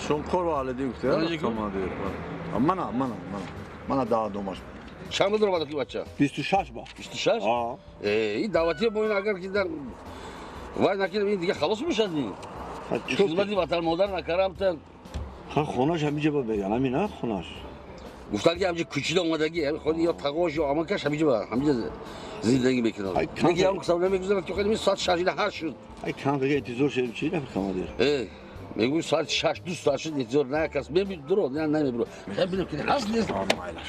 Шунқор ва Алидин гуфта, командир. Мана, мана, мана. Мана даъдомаш. Чанд бор ки бача? 26 ба. 26? А. Э, ин даъвати бо ин агар ки дар вай накунем, ин дига халос мешад ин. Хизмати ватан модар накарам та. Ха хонаш ҳамиҷа ба беган, ҳамин а хонаш. Гуфтан ки ҳамҷа кӯчида омадаги, ҳами худ ё тағош ё амакаш ҳамиҷа ба ҳамиҷа зиндагӣ мекунад. Дига ҳам касав намегузарад ки худ соат 6 ила 8 шуд. Ай кам дига интизор шудем чи нафи командир. Э, мегӯй соат 6 2 соат шуд интизор на кас мебидро, на намебиро. Хай бинем ки ҳаст нест. Майлаш.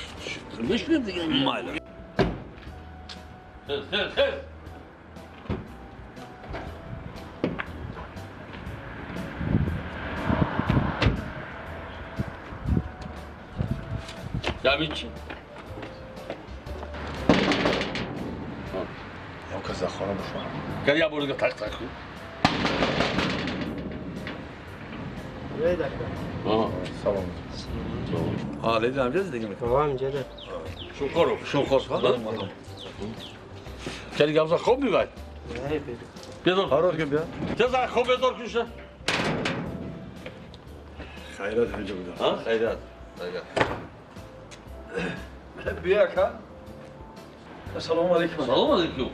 Мешунем дига. Майлаш. Хез, хез, хез. Ямичи. Ям кас дар хона бошад. Гар я бор дига так так. Салом. Алидин ҳамҷа зиндагӣ мекунад? Ҳамҷа да. Шунқоров, Шунқоров. Кали гамза хоб мебард? Бедор. Ҳарот ки бия. Тез хоб бедор кун ша. Хайрат ҳамҷа буда. Ҳа, хайрат. Хайрат. Бия ака. Ассалому алайкум. Салом алайкум.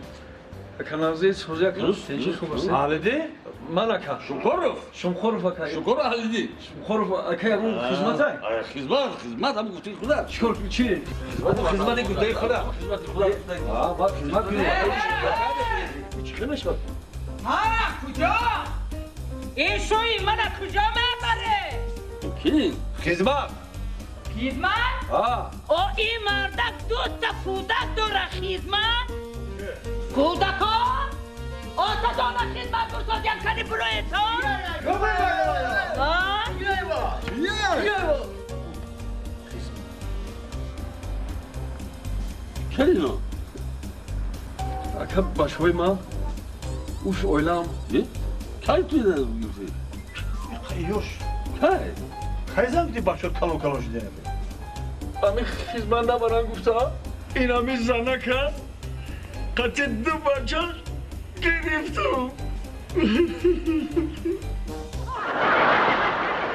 Ака Назир, сӯзи ака. Тинчи хуб аст? Алидин? Ман ака. Шунқоров. Шунқоров ака. Шунқоров Алидин. Шунқоров ака ягон хизмат ай? Хизмат, хизмат ҳам гуфтаи худа. Чикор чи? Хизмати гуфтаи худа. Хизмати худа. А, ба хизмат кунем. Чӣ хел мешавад? Мана куҷо? Ин шӯи мана куҷо мебаре? Ки? Хизмат. Хизмат? А. О, ин мардак дута кӯдак дора хизмат? Кӯдако? Отатона хизмат курсодиям кани буроето? Келино? Ака бачаҳои ман, уш оилаам. Кай ту ина гуфтӣ? Ёш. Кай? Кай зан гуфти бачаҳо калон калон шудем? Ами хизмат набарам гуфта, инами занака қати ду бача гирифтам.